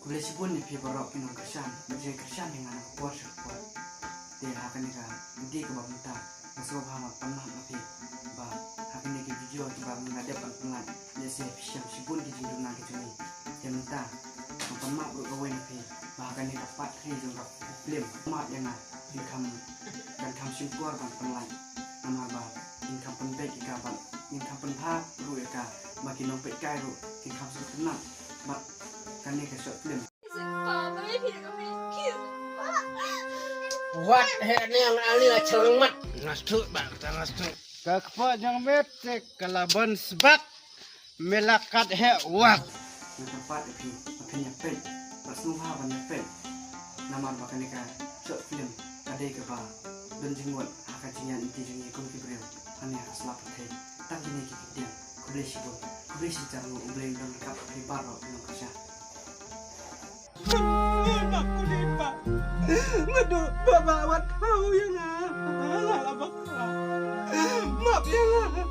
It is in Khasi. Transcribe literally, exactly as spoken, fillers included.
Khublei shibun ïa phi baroh ki nongkyrshan, ba ju kyrshan ïa nga na ka por sha ka por. Te ha kane ka lynti kaba mynta nga sngewbha ban pan map ïa phi ba ha kane ka video kaba nga la dep ban pynlait, lehse phi shem shibun ki jingduna ki jong ngi. Te mynta nga pan map ruh kawei na phi ba ha kane ka part three jong ka film Map Ïa Nga, phin kham, kan kham shim por ban pynlait. Namar ba ngin kham pynbeit ïa ka bad ngin kham pynbha ruh ïa ka ba ki nongpeitkai ruh kin kham sngewtynnat bad kane ka short film. Wat he ne ang ali la cheleng mat. Ngas tu ba ta ngas tu. Ka kpa jong met te ka la ban sbak. Me la kat he wak. Nga kyrpad ïa phi ba phin ïa peit, ba sngewbha ban ïa peit. Namar ba kane ka short film ka dei kaba don jingmut ha ka jingïaid lynti jong ngi kum ki briew hangne ha ka sla pyrthei. Tang kine ki kyntien. Khublei shibun, khublei shihajar nguh, U Blei un don ryngkat bad phi baroh ki nongkyrshan. Ba kuli ba. Madu ba ba wat hau ïa nga. Nga la bakla. Map ïa nga.